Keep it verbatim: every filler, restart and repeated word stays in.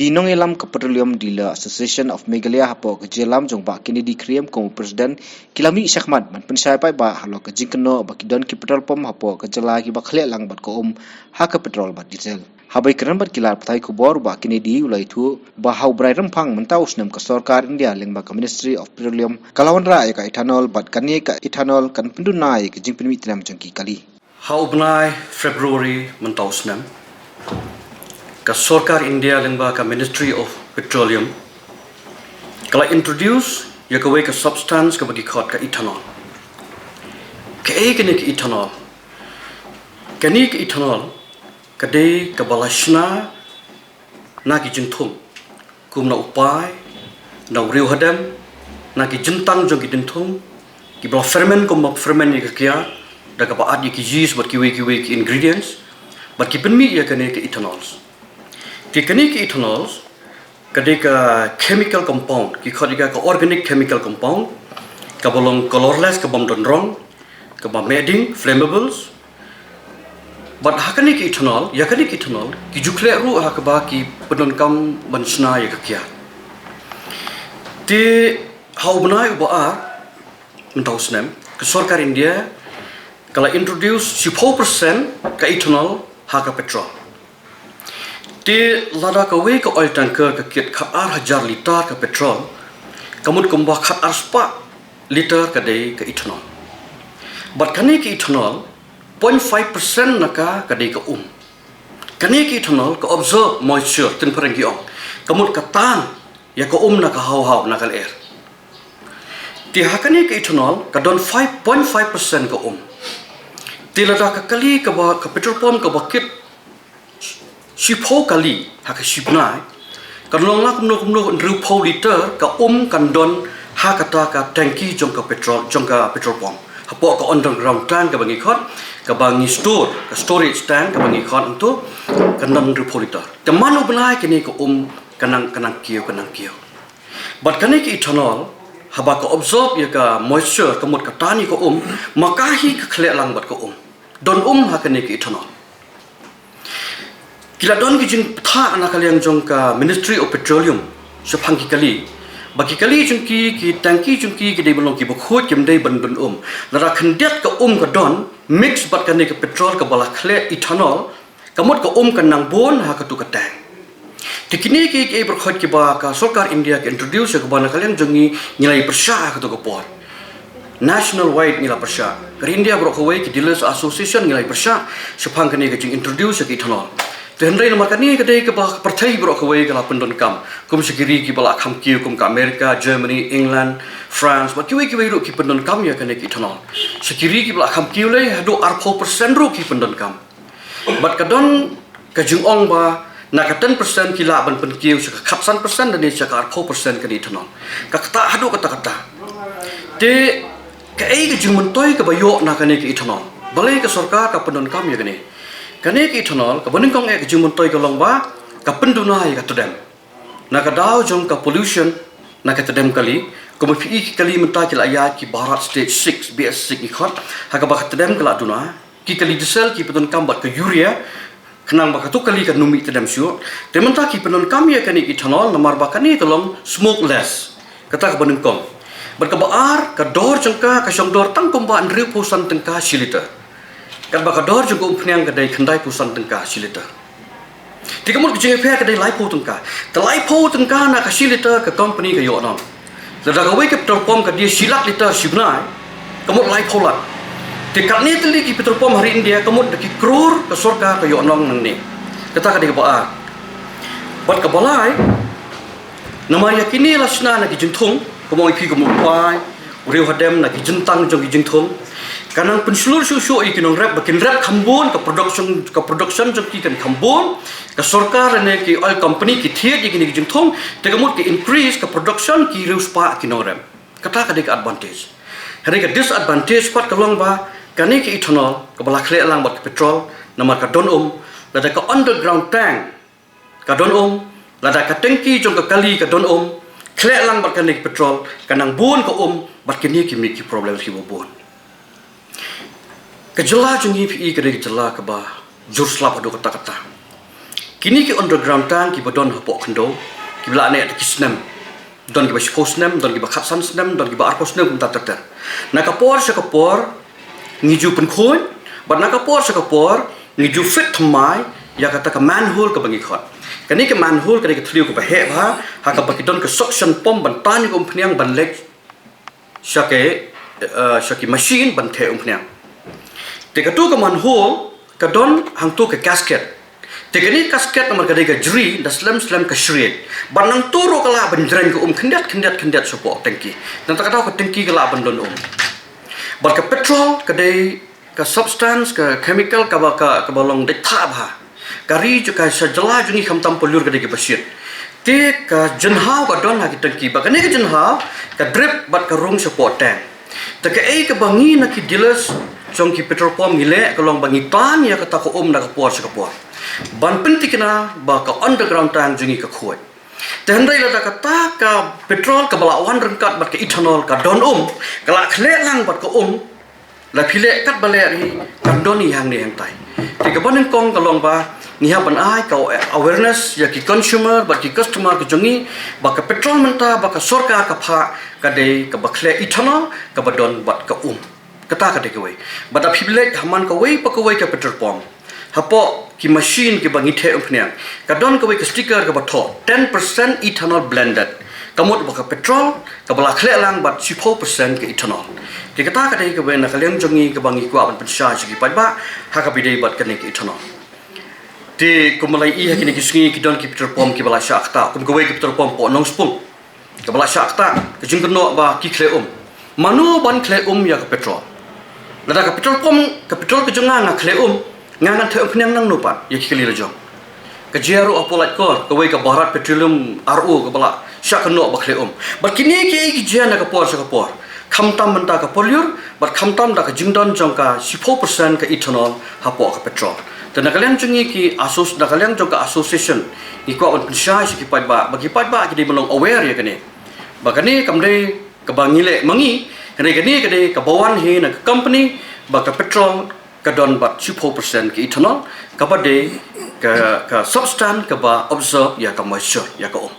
Ki nongïalam ka Petroleum Dealer Association of Meghalaya hapoh ka jingïalam jong Bah Kennedy Khyriem kum u President ki la mih shakhmat ban pynshai paidbah halor ka jingkynnoh ba ki don ki petrol pump hapoh ka jylla kiba khleh lang bad ka um ha ka petrol bad diesel. Haba ïakren bad ki lad pathai khubor, Bah Kennedy u la ïathuh ba ha u bnai Rymphang mynta u snem ka Sorkar India lyngba ka Ministry of Petroleum ka la wanrah ïa ka ethanol bad kane ka ethanol kan pynduna ïa ka jingpynmih tnam jong ki kali. Ha u bnai February mynta u snem, ka Sorkar India lyngba ka Ministry of Petroleum ka la introduce ïa kawei ka substance kaba ki khot ka ethanol. Kaei kane ka ethanol? Kane ka ethanol ka dei kaba la shna na ki jingthung kum na u pai, na u riewhadem, na ki jyntang jong ki jingthung kiba la ferment kumba ferment ïa ka kiad da kaba add ïa ki yeast bad kiwei kiwei ki ingredients bad ki pynmih ïa kane ka ethanols. Te kane ka ethanols ka dei ka chemical compound, ki khot ïa ka ka organic chemical compound kaba long colorless, ka bym don rong, kaba meh ding, flammables. Bad ha kane ka ethanol, ïa kane ka ethanol ki ju khleh ruh ha kaba ki pyndonkam ban shna ïa ka kiad. Te ha u bnai uba ar mynta u snem, ka Sorkar India ka la introduce shiphew percent ka ethanol ha ka petrol. Te lada kawei ka oil tanker ka kit khat ar hajar litar ka petrol, ka mut kumba khat ar spah litar ka dei ka ethanol. Bad kane ka ethanol, point five percent na ka ka dei ka um. Kane ka ethanol ka absorb moisture, tynphareng ki ong, ka mut ka tan ïa ka um na ka haw haw, na ka lyer. Te ha kane ka ethanol ka don five point five percent ka um. Te lada ka kali kaba, ka petrol pump kaba kit shiphew kali ha ka shi bnai, kan long la kumno kumno hynriewphew litar ka um kan don ha kata ka tanki jong ka petrol, jong ka petrol pump, hapoh ka underground tank kaba ngi khot, kaba ngi store, ka storage tank kaba ngi khot, hangto kan don hynriewphew litar. Te man u bnai kane ka um ka nang, ka nang kiew, ka nang kiew. Bad kane ka ethanol haba ka absorb ïa ka moisture, ka mut ka tan ïa ka um, ma ka hi ka khleh lang bad ka um. Don um ha kane ka ethanol. Ki la don ki jingpyrta na ka liang jong ka Ministry of Petroleum shaphang ki kali, ba ki kali jong ki, ki tanki jong ki, ki dei ban long kiba khuid, kim dei ban don um. Lada khyndiat ka um ka don mix bad kane ka petrol kaba la khleh ethanol, ka mut ka um ka nang bun ha katu ka tank. Te kine ki, ki ei baroh kiba ka Sorkar India ka introduce, kaba na ka liang jong ngi ngi la ïa pyrshah ha katu ka por. National wide ngi la pyrshah. Ka India baroh kawei, ki Dealers Association ngi la ïa pyrshah shaphang kane ka jing introduce ka ethanol. Te hynrei namar kane ka dei kaba ka pyrthei baroh kawei ka la pyndonkam. Kum sha ki ri kiba la kham kiew kum ka America, Germany, England, France, bad kiwei kiwei ruh ki pyndonkam ïa kane ka ethanol. Sha ki ri kiba la kham kiew lei haduh arphew percent ruh ki pyndonkam. Bad ka don ka jingong ba na ka ten percent ki lah ban pynkiew sha ka khatsan percent lane sha ka arphew percent kane ka ethanol. Ka ktah haduh katta katta. Te kaei ka jingmyntoi kaba ïoh na kane ka ethanol? Balei ka sorkar ka pyndonkam ïa kane? Kane ka ethanol, kaba nyngkong eh ka jingmyntoi ka long ba ka pynduna ïa ka tdem. Na ka daw jong ka pollution na ka tdem kali, kumba phi i ki kali mynta ki la ïaid ki Bharat Stage six, B S six ngi khot, ha kaba ka tdem ka la duna, ki kali diesel ki pyndonkam bad ka urea, khnang ba katu kali kan ym mih tdem shuh. Te mynta ki pyndonkam ïa kane ka ethanol namar ba kane ka long smokeless. Kata kaba nyngkong. Bad kaba ar, ka dor jong ka ka shong dor tang kumba hynriewphew san tyngka shi litar. Katba ka dor jong ka umphniang ka dei khyndaiphew san tyngka shi litar. Te ka mut ka jingïapher ka dei laiphew tyngka. Te laiphew tyngka na ka shi litar ka company ka ïoh noh. Lada kawei ka petrol pump ka die shi lak litar shi bnai, ka mut laiphew lak. Te katne tylli ki petrol pump ha ri India, ka mut da ki klur ka sorkar ka ïoh noh nangne. Kata ka dei kaba ar. Bad kaba lai, namar ïa kine la shna na ki jingthung, kumba ong ïa phi, kumba u pai, u riewhadem, na ki jyntang jong ki jingthung. Ka nang pynshlur shuh shuh ïa ki nongrep ba kin rep kham bun, ka production, ka production jong ki kan kham bun. Ka sorkar lane ki oil company ki thied ïa kine ki jingthung, te ka mut ka increase ka production, ki riewspah ki nongrep. Kata ka dei ka advantage. Hynrei ka disadvantage pat ka long ba kane ka ethanol kaba la khleh lang bad ka petrol, namar ka don um, lada ka underground tank ka don um, lada ka tengki jong ka kali ka don um, khleh lang bad kane ka petrol, ka nang bun ka um, bad kine ki mih ki problem kiba bun. Ka jylla jong ngi phi i ka dei ka jylla kaba jur slap haduh katta katta. Kine ki underground tank kiba don hapoh khyndew, kiba la neh da ki snem. Don kiba shiphew snem, don kiba khatsan snem, don kiba arphew snem, kumta ter ter. Na ka por sha ka por, ngi ju pynkhuid, bad na ka por sha ka por, ngi ju fit thymmai ïa kata ka manhole kaba ngi khot. Kane ka manhole ka dei ka thliew kaba heh bha, ha kaba ki don ka suction pump ban tan ïa ka umphniang ban leit sha ki, eh, sha ki machine ban theh umphniang. Te katu ka manhole ka don hangtu ka gasket. Te kane ka gasket namar ka dei ka jri, da slem slem ka shriek. Bad nangtu ruh ka lah ban jreng ka um khyndiat khyndiat khyndiat shapoh tangki. Nangta ka daw ka tangki ka lah ban don um. Bad ka petrol ka dei ka substance, ka chemical kaba, ka, kaba long dei thah bha. Ka ri jong ka sha jylla jong ngi khamtam paliur ka dei kaba shit. Te ka jinghaw ka don ha ki tangki, bad kane ka jinghaw ka drip bad ka rung shapoh tank. Te kaei kaba ngi na ki dealers jong ki petrol pump ngi leh ka long ba ngi tan ïa kata ka um na ka por sha ka por, ban pynthikna ba ka underground tank jong ngi ka khuid. Te hynrei lada kata ka petrol kaba la wan ryngkat bad ka ethanol ka don um, ka la khleh lang bad ka um, la phi leh katba leh hi, kan don hi hangne hangtai. Te kaba nyngkong ka long ba ngi hap ban ai ka awareness ïa ki consumer bad ki customer ka jong ngi, ba ka petrol mynta ba ka sorkar ka phah ka dei kaba khleh ethanol kaba don bad ka um. Kata ka dei kawei. Bad da phi leit ha man kawei pa kawei ka petrol pump, hapoh ki machine kiba ngi theh umphniang, ka don kawei ka sticker kaba thoh ten percent ethanol blended. Ka mut ba ka petrol kaba la khleh lang bad shiphew percent ka ethanol. Te kata ka dei kawei na ka liang jong ngi kaba ngi kwah ban pynshai sha ki paidbah ha kaba ïadei bad kane ka ethanol. Te kumba la ïohi ha kine ki sngi ki don ki petrol pump kiba la shah ktah, kum kawei ka petrol pump hapoh Nongspung kaba la shah ktah, ka jingkynnoh ba ki khleh um. Mano ban khleh um ïa ka petrol? Lada ka petrol pump, ka petrol ka jong nga nga khleh um, nga ngan theh umphniang nangno pat ïa ki kali la jong? Ka jia ruh hapoh Laitkor, kawei ka Bharat Petroleum R O kaba la shah kynnoh ba khleh um. Bad kine kiei ki jia na ka por sha ka por, khamtam mynta ka por lyiur bad khamtam da ka jingdon jong ka shiphew percent ka ethanol hapoh ka petrol. Te na ka liang jong ngi ki asso-, na ka liang jong ka association, ngi kwah ban pynshai sha ki paidbah, ba ki paidbah ki dei ban long aware ïa kane. Ba kane kam dei kaba ngi leh ma ngi, hynrei kane ka dei kaba wan hi na ka company, ba ka petrol ka don bad shiphew percent ka ethanol, kaba dei ka, ka substance kaba absorb ïa ka moisture, ïa ka um.